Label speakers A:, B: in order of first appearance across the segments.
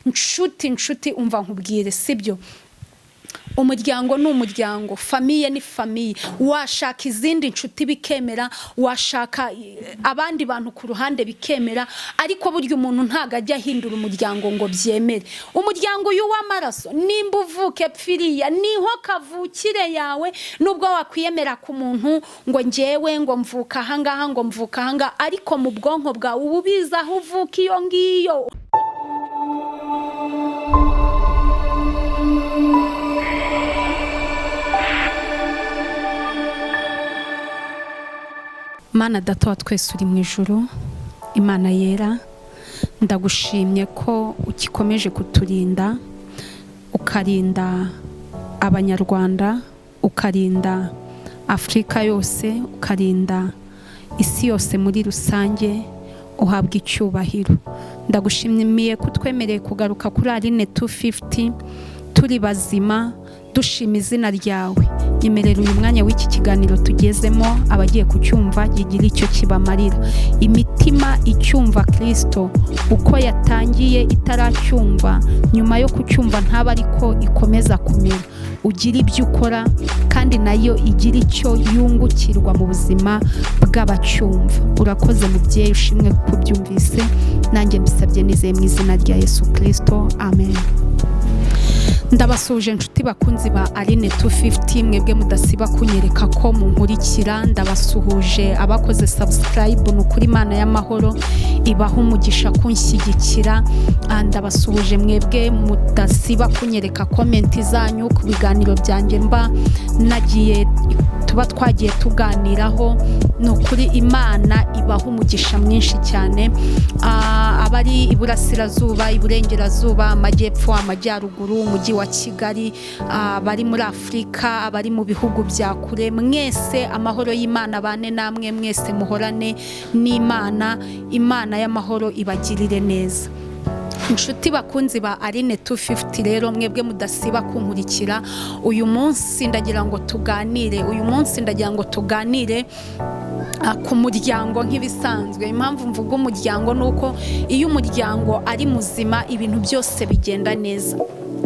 A: Nshuti, nshuti, umva nkubwire, sibyo? Umuryango ni umuryango, famille ni famille. Washaka izindi nshuti bikemera, washaka abandi bantu ku ruhande bikemera, ariko burya umuntu ntabwo ajya ahindura umuryango ngo byemere. Umuryango uyu w'amaraso, nimba uvuke pfiriya, niho kavukire yawe. Nubwo wakwiyemera ku muntu ngo ngewe ngo mvuka ahangaha, ngo mvuka ahangaha, ariko mu bwonko bwawe uba ubizi aho uvuka iyo ngiyo. Mana Data wa twese uri mu ijuru, Imana yera, ndagushimye ko ukikomeje kuturinda, ukarinda Abanyarwanda, ukarinda Afurika yose, ukarinda isi yose muri rusange. Uhabwa icyubahiro. Ndagushimiye ko utwemereye kugaruka kuri Aline 250 turi bazima, dushima izina ryawe. Nyemerera uyu mwanya w'iki kiganiro tugezemo, abagiye kucyumva kigira icyo kibamarira. Imitima icyumva Kirisito uko yatangiye itaracyumva, nyuma yo kucyumva ntaba ariko ikomeza kumera. Ugira ibyo ukora kandi nayo igira icyo yungukirwa mu buzima bw'abacyumva. Urakoze mubyeyi, ushimwe kubyumvise. Nanjye mbisabye nizeye mu izina rya Yesu Kirisito, amen. Ndabasuhuje inshuti bakunzi ba Aline 250, mwebwe mudasiba kunyereka ko munkurikira. Ndabasuhuje abakoze subscribe, ni ukuri Imana y'amahoro ibaha umugisha kunshyigikira. Ndabasuhuje mwebwe mudasiba kunyereka comment zanyu ku biganiro byanjye mba nagiye tuba twagiye tuganiraho. Ni ukuri Imana ibaha umugisha mwinshi cyane. Abari iburasirazuba, iburengerazuba, amajyepfo, amajyaruguru, umujyi wa Kigali, abari muri Afurika, abari mu bihugu bya kure, mwese amahoro y'Imana bane namwe mwese. Muhorane n'Imana, Imana y'amahoro ibagirire neza. Inshuti bakunzi ba Aline 250 rero, mwebwe mudasiba kunkurikira, uyu munsi ndagira ngo tuganire, uyu munsi ndagira ngo tuganire ku muryango nk'ibisanzwe. Impamvu mvuga umuryango ni uko iyo umuryango ari muzima, ibintu byose bigenda neza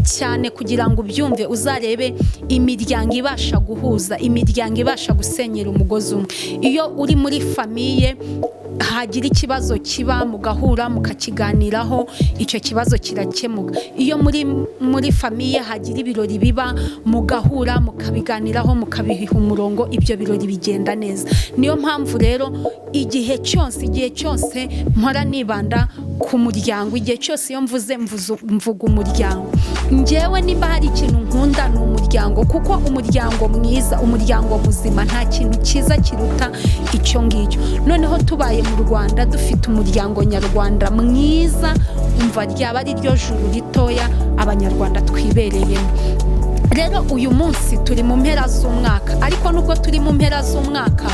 A: cyane. Kugira ngo ubyumve, uzarebe imiryango ibasha guhuza, imiryango ibasha gusenyera umugozi umwe. Iyo uri muri famille, hagira ikibazo kiba, mugahura mukakiganiraho, icyo kibazo kirakemuka. Iyo muri famille hagira ibirori biba, mugahura mukabiganiraho, mukabiha umurongo, ibyo birori bigenda neza. Niyo mpamvu rero igihe cyose, igihe cyose mpora nibanda ku muryango. Igihe cyose iyo mvuze mvuga umuryango. Ngewe nimba hari ikintu nkunda ni umuryango, kuko umuryango mwiza, umuryango muzima, nta kintu cyiza kiruta icyo ngicyo. Noneho tubaye mu Rwanda dufite umuryango nyarwanda mwiza, umva ryaba ari ryo juru ritoya Abanyarwanda twibereyemo. Rero uyu munsi turi mu mpera z'umwaka, ariko nubwo turi mu mpera z'umwaka,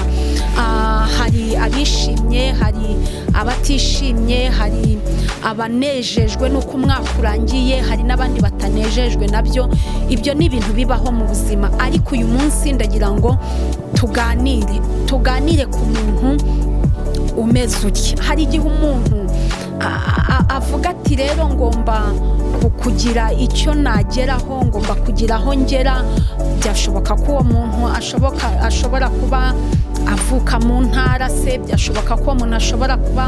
A: hari abishimye, hari abatishimye, hari abanejejwe n'uko umwaka urangiye, hari n'abandi batanejejwe nabyo. Ibyo ni ibintu bibaho mu buzima. Ariko uyu munsi ndagira ngo tuganire, tuganire ku muntu umeze utya. Hari igihe umuntu avuga ati: "Rero ngomba kugira icyo nageraho, ngomba kugira aho ngera." Byashoboka ko uwo muntu ashobora kuba avuka mu ntara se, byashoboka ko uwo muntu ashobora kuba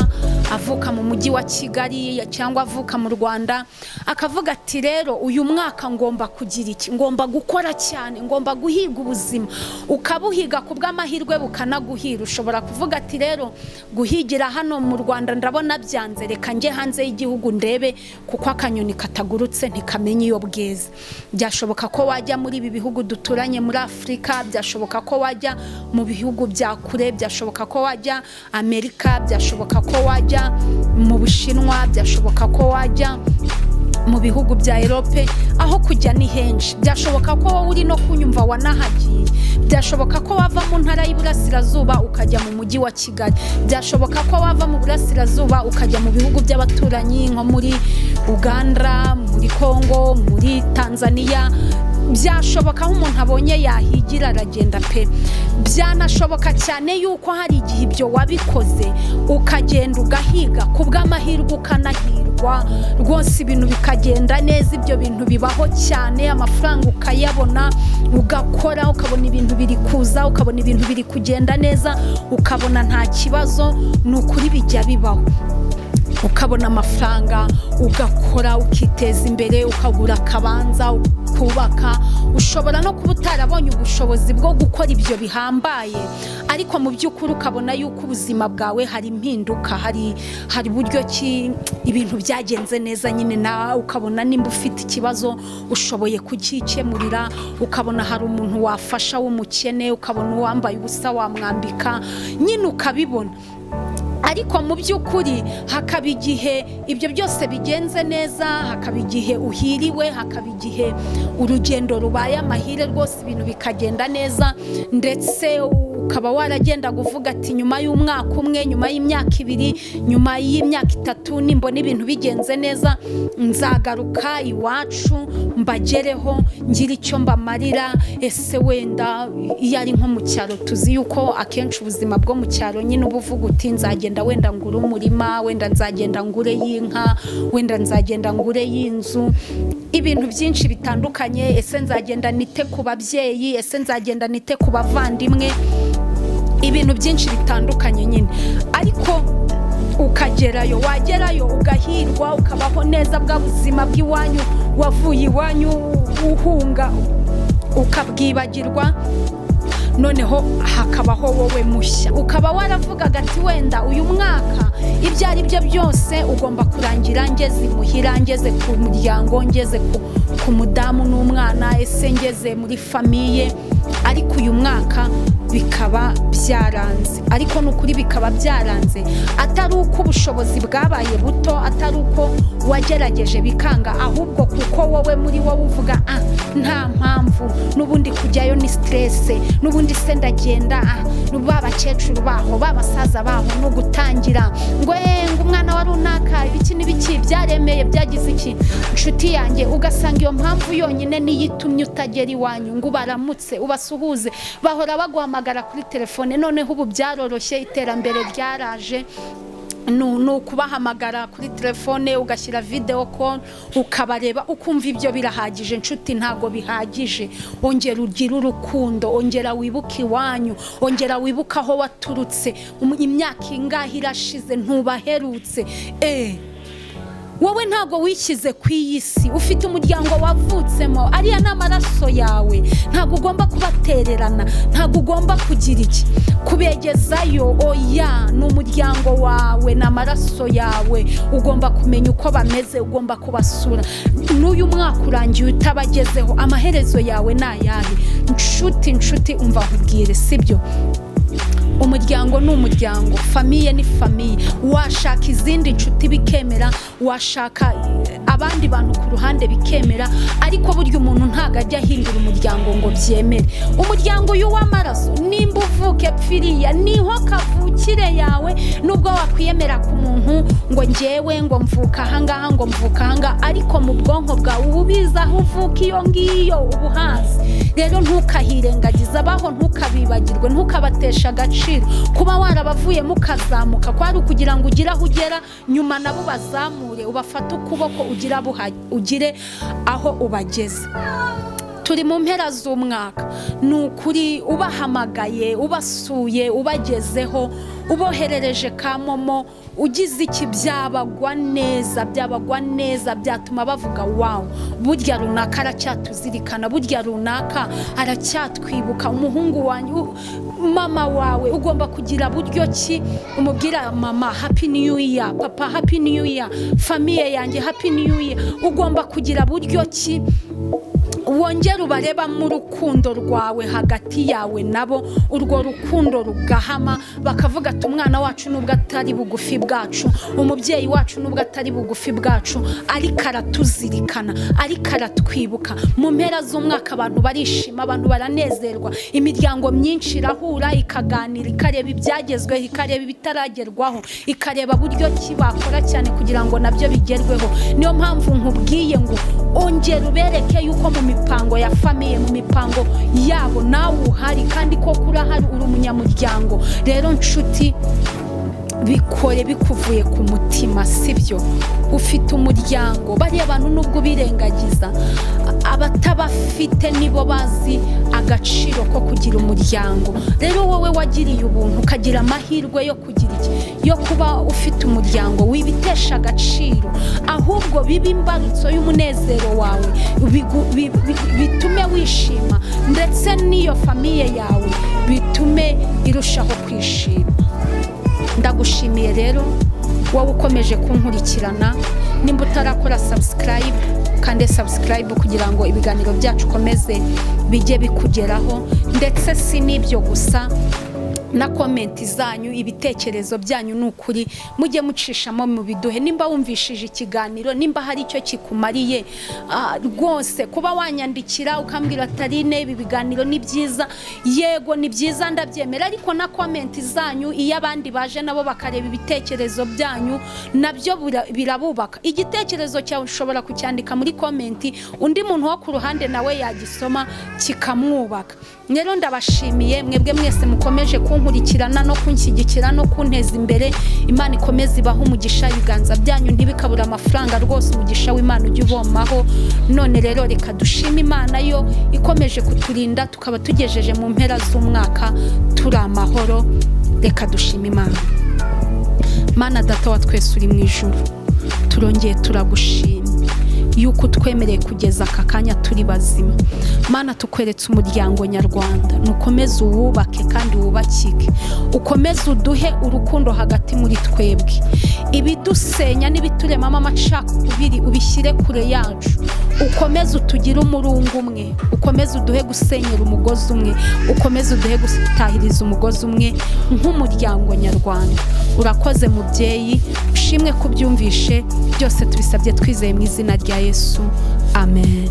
A: avuka mu mujyi wa Kigali cyangwa avuka mu Rwanda, akavuga ati: "Rero uyu mwaka ngomba kugira iki, ngomba gukora cyane, ngomba guhiga ubuzima." Ukabuhiga, ku bw'amahirwe bukanaguhira. Ushobora kuvuga ati: "Rero guhigira hano mu Rwanda ndabona byanze, reka njye hanze y'igihugu ndebe, kuko akanyoni katagurutse ntikamenya iyo bweze." Byashoboka ko wajya muri ibi bihugu duturanye muri Afurika, byashoboka ko wajya mu bihugu bya kure, byashoboka ko wajya Amerika, byashoboka ko wajya mu Bushinwa, byashoboka ko wajya mu bihugu bya Europe. Aho kujya ni henshi. Byashoboka ko wowe uri no kunyumva wanahagiye. Byashoboka ko wava mu ntara y'Iburasirazuba ukajya mu mujyi wa Kigali. Byashoboka ko wava mu Burasirazuba ukajya mu bihugu by'abaturanyi, nko muri Uganda, muri Congo, muri Tanzania. Byashoboka aho umuntu abonye yahigira aragenda pe. Byanashoboka cyane yuko hari igihe ibyo wabikoze, ukagenda ugahiga, ku bw'amahirwe ukanahirwa. Ugahirwa rwose, ibintu bikagenda neza. Ibyo bintu bibaho cyane. Amafaranga ukayabona, ugakora, ukabona ibintu biri kuza, ukabona ibintu biri kugenda neza, ukabona nta kibazo. Ni ukuri bijya bibaho, ukabona amafaranga, ugakora, ukiteza imbere, ukagura akabanza, ukubaka. Ushobora no kuba utarabonye ubushobozi bwo gukora ibyo bihambaye, ariko mu by'ukuri ukabona yuko ubuzima bwawe hari impinduka, hari uburyo ki ibintu byagenze neza nyine. Nawe ukabona nimba ufite ikibazo ushoboye kucyikemurira, ukabona hari umuntu wafasha w'umukene, ukabona uwambaye ubusa wamwambika nyine, ukabibona. Ariko mu by'ukuri hakaba igihe ibyo byose bigenze neza, hakaba igihe uhiriwe, hakaba igihe urugendo rubaye amahire rwose, ibintu bikagenda neza, ndetse ukaba waragenda uvuga ati: "Nyuma y'umwaka umwe, nyuma y'imyaka 2, nyuma y'imyaka 3, nimbona ibintu bigenze neza, nzagaruka iwacu mbagereho, ngire icyo mbamarira." Ese wenda iyo ari nko mu cyaro, tuzi yuko akenshi ubuzima bwo mu cyaro nyine uba uvuga uti: "Nzagenda wenda ngure umurima, wenda nzagenda ngure y'inka, wenda nzagenda ngure y'inzu," ibintu byinshi bitandukanye. Ese nzagenda nite ku babyeyi? Ese nzagenda nite ku bavandimwe? Ibintu byinshi bitandukanye nyine. Ariko ukagerayo, wagerayo ugahirwa, ukabaho neza, bwa buzima bw'iwanyu wavuye iwanyu uhunga ukabwibagirwa, noneho hakabaho wowe mushya. Ukaba waravugaga ati: "Wenda uyu mwaka ibyo ari byo byose ugomba kurangira ngeze imuhira, ngeze ku muryango, ngeze ku mudamu n'umwana, ese ngeze muri famille." Ariko uyu mwaka bikaba byaranze. Ariko ni ukuri bikaba byaranze, atari uko ubushobozi bwabaye buto, atari uko wagerageje bikanga, ahubwo kuko wowe muri wowe uvuga: "Ah, nta mpamvu, n'ubundi kujyayo ni stress, n'ubundi se ndagenda, ah, ba bakecuru baho, ba basaza baho, ni ugutangira ngo ngo umwana wa runaka ibiki n'ibiki, byaremeye, byagize iki." Inshuti yanjye, ugasanga iyo mpamvu yonyine niyo itumye utagera iwanyu ngo ubaramutse, ubasuhuze. Bahora baguhamagara kuri telefone. Noneho ubu byaroroshye, iterambere ryaraje, ni ukubahamagara kuri telefone, ugashyira video call, ukabareba, ukumva ibyo birahagije. Inshuti, ntabwo bihagije. Ongera ugire urukundo, ongera wibuke iwanyu, ongera wibuke aho waturutse. Imyaka ingahe irashize ntubaherutse? Wowe ntabwo wishyize ku iyi si, ufite umuryango wavutsemo, ariya ni amaraso yawe. Ntabwo ugomba kubatererana, ntabwo ugomba kugira iki kubegezayo. Oya, ni umuryango wawe, ni amaraso yawe, ugomba kumenya uko bameze, ugomba kubasura. N'uyu mwaka urangiye utabagezeho, amaherezo yawe ni ayahe? Nshuti, nshuti, umva nkubwire, sibyo? Umuryango ni umuryango, famille ni famille. Washaka izindi nshuti bikemera, washaka abandi bantu ku ruhande bikemera, ariko burya umuntu ntabwo ajya ahindura umuryango ngo byemere. Umuryango uyu w'amaraso, nimba uvuke pfiriya, niho kavukire yawe. Nubwo wakwiyemera ku muntu ngo ngewe ngo mvuka ahangaha, ngo mvuka ahangaha, ariko mu bwonko bwawe uba ubizi aho uvuka, iyo ngiyo uba uhazi. Rero ntukahirengagize abaho, ntukabibagirwe, ntukabateshe agaciro. Kuba warabavuyemo ukazamuka kwari ukugira ngo ugire aho ugera, nyuma nabo ubazamure, ubafate ukuboko, ugire aho ubageza. Turi mu mpera z'umwaka. Ni ukuri ubahamagaye, ubasuye, ubagezeho, uboherereje ka MoMo, ugize iki, byabagwa neza, byabagwa neza, byatuma bavuga: "Wow, burya runaka aracyatuzirikana, burya runaka aracyatwibuka." Umuhungu wanjye, mama wawe, ugomba kugira buryo ki umubwira: "Mama, happy new year. Papa, happy new year. Famille yanjye, happy new year." Ugomba kugira buryo ki wongera ubarebamo urukundo rwawe hagati yawe nabo, urwo rukundo rugahama, bakavuga ati: "Umwana wacu nubwo atari bugufi bwacu, umubyeyi wacu nubwo atari bugufi bwacu, ariko aratuzirikana, ariko aratwibuka." Mu mpera z'umwaka abantu barishima, abantu baranezerwa, imiryango myinshi irahura, ikaganira, ikareba ibyagezweho, ikareba ibitaragerwaho, ikareba buryo ki bakora cyane kugira ngo nabyo bigerweho. Niyo mpamvu nkubwiye ngo ongera ubereke yuko mu mipango ya famille, mu mipango yabo, nawe uhari, kandi koko urahari, uri umunyamuryango. Rero nshuti, Bikore bikuvuye ku mutima, sibyo? Ufite umuryango. Bariya bantu nubwo ubirengagiza, abatabafite nibo bazi agaciro ko kugira umuryango. Rero wowe wagiriye ubuntu, ukagira amahirwe yo kugira iki, yo kuba ufite umuryango, wibitesha agaciro, ahubwo bibe imbarutso y'umunezero wawe, bitume wishima, ndetse n'iyo famille yawe bitume irushaho kwishima. Ndagushimiye rero wowe ukomeje kunkurikirana. Nimba utarakora subscribe, kandi subscribe kugira ngo ibiganiro byacu ukomeze bijye bikugeraho. Ndetse si n'ibyo gusa, na comment zanyu, ibitekerezo byanyu, ni ukuri mujye mucishamo mu biduhe. Nimba wumvishije ikiganiro, nimba hari icyo kikumariye, rwose kuba wanyandikira ukambwira "Aline, ibi biganiro ni byiza", yego ni byiza, ndabyemera. Ariko na comment zanyu, iyo abandi baje nabo bakareba ibitekerezo byanyu, nabyo birabubaka. Igitekerezo cyawe ushobora kucyandika muri comment, undi muntu wo ku ruhande nawe yagisoma kikamwubaka. Rero ndabashimiye mwebwe mwese mukomeje kunkurikirana no kunshyigikira no kunteza imbere. Imana ikomeze ibahe umugisha. Ibiganza byanyu ntibikabure amafaranga rwose. Umugisha w'Imana ujye ubomaho. None rero reka dushime Imana yo ikomeje kuturinda, tukaba tugejeje mu mpera z'umwaka turi amahoro. Reka dushime Imana. Mana Data wa twese uri mu ijuru, turongeye turagushimye yuko utwemereye kugeza aka kanya turi bazima. Mana, tukweretse umuryango nyarwanda, nukomeze uwubake kandi wubakike, ukomeze uduhe urukundo hagati muri twebwe. Ibidusenya n'ibituremamo amacakubiri ubishyire kure yacu. Ukomeze utugire umurungu umwe, ukomeze uduhe gusenyera umugozi umwe, ukomeze uduhe gutahiriza umugozi umwe nk'umuryango nyarwanda. Urakoze mubyeyi, ushimwe kubyumvishe. Byose tubisabye twizeye mu izina rya Yesu, amen.